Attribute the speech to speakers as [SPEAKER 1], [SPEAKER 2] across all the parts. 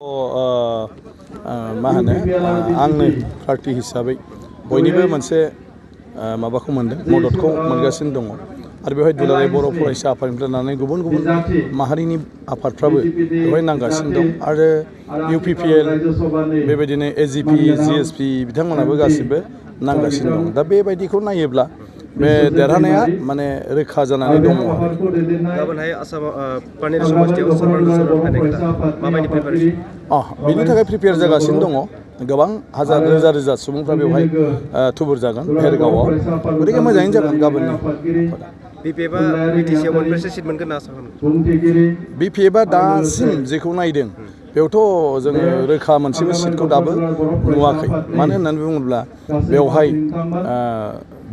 [SPEAKER 1] मा होनो आंनो पार्टी हिसाबै बयनिबो मोनसे माबाखौ मोनदों मददखौ मोनगासिनो दङ आरो बेवहाय दुलाराय बर' फरायसा आफादनिफ्राय लानानै गुबुन गुबुन माहारिनि आफादफ्राबो बेवहाय नांगासिनो दं आरो UPPL बेबायदिनो AGP GSP बिथांमोनाबो गासिबो नांगासिनो दं दा बेबायदिखौ नायोब्ला बे देरहानाया माने रोखा जानानै दङ।
[SPEAKER 2] गाबोनहाय आसामाव पानेरि समस्थियाव माबायदि प्रिपारेसन?
[SPEAKER 1] बिनि थाखाय प्रिपेयार जागासिनो दङ। गोबां हाजार रोजा रोजा सुबुंफ्रा बेवहाय थुबुर जागोन भेरगावआव, गतिके मोजाङैनो जागोन गाबोननि आफादा।
[SPEAKER 2] BPFआ BTCआव मोनबेसे सिट मोनगोन होनना आसा खालामो?
[SPEAKER 1] BPFआ दासिम जेखौ नायदों बेयावथ' जोङो रोखा मोनसेबो सिटखौ दाबो नुवाखै। मानो होननानै बुङोब्ला बेवहाय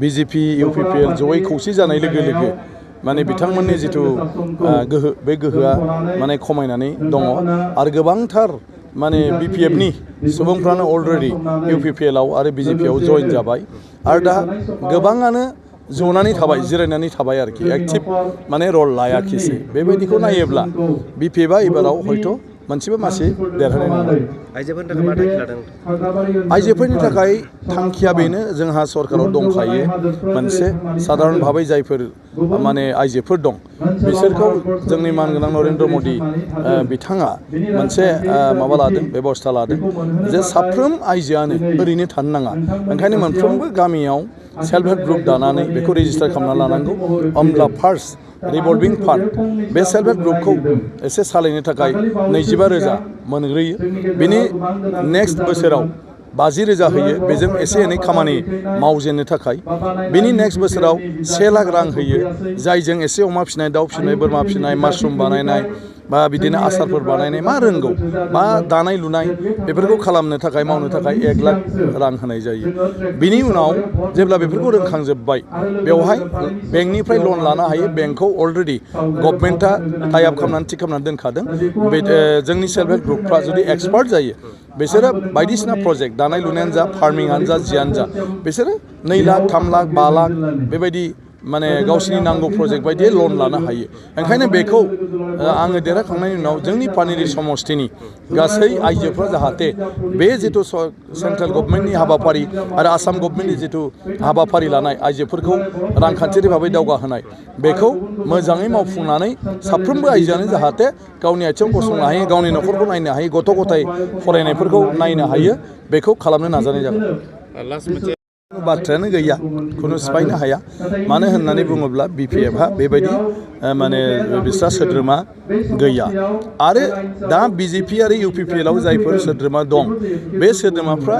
[SPEAKER 1] BJP UPPL जयै खौसे जानाय लोगो लोगो माने बिथांमोननि जिथु गोहो बे गोहोआ माने खमायनानै दङ आरो गोबांथार माने BPFनि सुबुंफ्रानो अलरेडि UPPLआव आरो BJPआव जइन जाबाय आरो दा गोबाङानो जनानै थाबाय, जिरायनानै थाबाय आरोखि, एक्टिभ माने रल लायाखिसै। बेबायदिखौ नायोब्ला BPFआ एबाराव हयथ' मोनसेबो मासि देरहानाय नङा।
[SPEAKER 2] आइजोफोरनि थाखाय मा थांखि लादों?
[SPEAKER 1] आइजोफोरनि थाखाय थांखिया बेनो, जोंहा सरकाराव दंखायो मोनसे साधारन भाबै जायफोर माने आइजोफोर दं बिसोरखौ जोंनि मानगोनां नरेन्द्र मदि बिथाङा मोनसे माबा लादों, बेबस्था लादों जे साफ्रोम आइजोआनो ओरैनो थानो नाङा। ओंखायनो मोनफ्रोमबो गामियाव सेल्फ हेल्प ग्रुप दानानै बेखौ रेजिस्टार खालामना लानांगौ। अब्ला फार्स्ट रिभल्भिं फान्ड बे सेल्फ हेल्प ग्रुपखौ एसे सालायनो थाखाय 25,000 मोनग्रोयो। बिनि नेक्स्ट बोसोराव 50,000 होयो, बेजों एसे एनै खामानि मावजेननो थाखाय। बिनि नेक्स्ट बोसोराव 1 लाख रां होयो, जायजों एसे अमा फिसिनाय, दाउ फिसिनाय, बोरमा फिसिनाय, मासरुम बानायनाय बा बिदिनो आसारफोर बानायनाय, मा रोंगौ मा दानाय लुनाय बेफोरखौ खालामनो थाखाय मावनो थाखाय 1 लाख रां होनाय जायो। बिनि उनाव जेब्ला बेफोरखौ रोंखांजोब्बाय बेवहाय बेंकनिफ्राय लन लानो हायो। बेंकखौ अलरेडि गभर्नमेन्टआ टाइ आप खालामनानै थिग खालामनानै दोनखादों। बे जोंनि सेल्फ हेल्प ग्रुपफ्रा जुदि एक्सपार्ट जायो बिसोरो बायदिसिना प्रजेक्ट, दानाय लुनायानो जा, फार्मिंआनो जा, जियानो जा, बिसोरो 2 लाख 3 लाख 5 लाख बेबायदि माने गावसिनि नांगौ प्रजेक्ट बायदियै लन लानो हायो। ओंखायनो बेखौ आङो देरहाखांनायनि उनाव जोंनि पानेरि समस्थिनि गासै आइजोफ्रा जाहाथे बे जिथु सेन्ट्रेल गभर्नमेन्टनि हाबाफारि आरो आसाम गभर्नमेन्टनि जिथु हाबाफारि लानाय आइजोफोरखौ रांखान्थियारि भाबै दावगाहोनाय, बेखौ मोजाङै मावफुंनानै साफ्रोमबो आइजोआनो जाहाथे गावनि आथिङाव गसंनो हायो, गावनि न'खरखौ नायनो हायो, गथ' गथाय फरायनायफोरखौ नायनो हायो, बेखौ खालामनो नाजानाय जागोन। बाथ्रायानो गैया, खुनु सिफायनो हाया। मानो होननानै बुङोब्ला BPFआ बेबायदि माने बिस्रा सोद्रोमा गैया आरो दा BJP आरो UPPLआव जायफोर सोद्रोमा दं बे सोद्रोमाफ्रा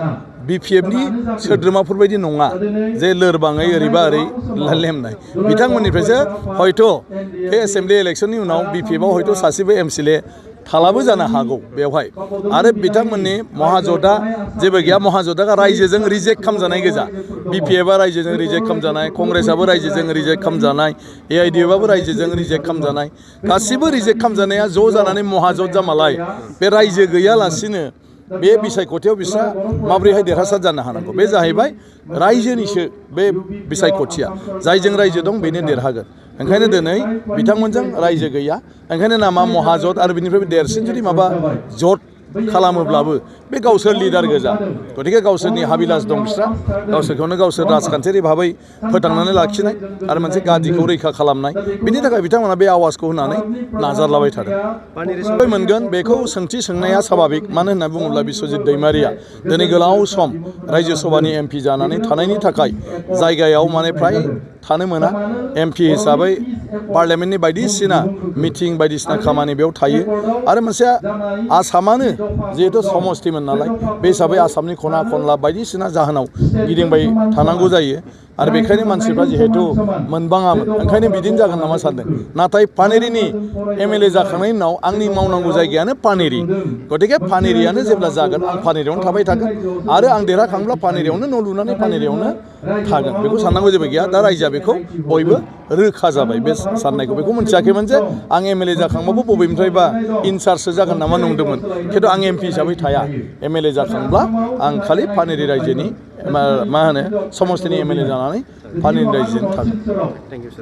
[SPEAKER 1] BPFनि सोद्रोमाफोरबायदि नङा जे लोरबाङै ओरैबा ओरै लेमनाय। बिथांमोननिफ्रायसो हयथ' बे एसेम्बलि इलेक्सननि उनाव BPFआव हयथ' सासेबो MCLA थालाबो जानो हागौ बेवहाय। आरो बिथांमोननि महाजोता जेबो गैया, महाजोता रायजोजों रिजेक्ट खालामजानाय गोजा। BPFआ रायजोजों रिजेक्ट खालामजानाय, कंग्रेसआबो रायजोजों रिजेक्ट खालामजानाय, AIDFआबो रायजोजों रिजेक्ट खालामजानाय, गासिबो रिजेक्ट खालामजानाया ज' जानानै महाजोत जामालाय बे रायजो गैयालासिनो बे बिसायख'थियाव बिस्रा माब्रैहाय देरहासार जानो हानांगौ? बे जाहैबाय रायजोनिसो बे बिसायख'थिया, जायजों रायजो दं बेनो देरहागोन। ओंखायनो दिनै बिथांमोनजों रायजो गैया, ओंखायनो नामा महाजोत आरो बिनिफ्राय देरसिन जुदि माबा जट खालामोब्लाबो बे गावसोर लिडार गोजा। गतिके गावसोरनि हाबिलास दं बिस्रा, गावसोरखौनो गावसोर राजखान्थियारि भाबै फोथांनानै लाखिनाय आरो मोनसे गादिखौ रैखा खालामनाय, बिनि थाखाय बिथांमोना बे आवाजखौ होनानै नाजारलाबाय थादों। मोनगोन बेखौ सोंथि सोंनाया स्वाभाबिक। मानो होनना बुङोब्ला बिश्वजित दैमारिया दिनै गोलाव सम रायजो सभानि MP जानानै थानायनि थाखाय जायगायाव माने फ्राय थानो मोना। MP हिसाबै पार्लियामेन्टनि बायदिसिना मिटिं बायदिसिना खामानि बेयाव थायो आरो मोनसे आसामानो जिहेतु समस्थिमोन नालाय, बे हिसाबै आसामनि खना खनला बायदिसिना जाहोनाव गिदिंबाय थानांगौ जायो आरो बेखायनो मानसिफ्रा जिहेतु मोनबाङामोन, ओंखायनो बिदिनो जागोन नामा सानदों। नाथाय पानेरिनि MLA जाखांनायनि उनाव आंनि मावनांगौ जायगायानो पानेरि, गतिके पानेरियानो जेब्ला जागोन आं पानेरियावनो थाबाय थागोन आरो आं देरहाखांब्ला पानेरियावनो न' लुनानै पानेरियावनो थागोन। बेखौ साननांगौ जेबो गैया। दा रायजोआ बेखौ बयबो रोखा जाबाय बे साननायखौ। बेखौ मिथियाखैमोन जे आं MLA जाखांबाबो बबेनिफ्रायबा इनचार्जसो जागोन नामा नंदोंमोन, खिन्थु आं MP हिसाबै थाया। MLA जाखांब्ला आं खालि पानेरि रायजोनि मा होनो समस्थिनि MLA जानानै पानेरि रायजोनि थागोन।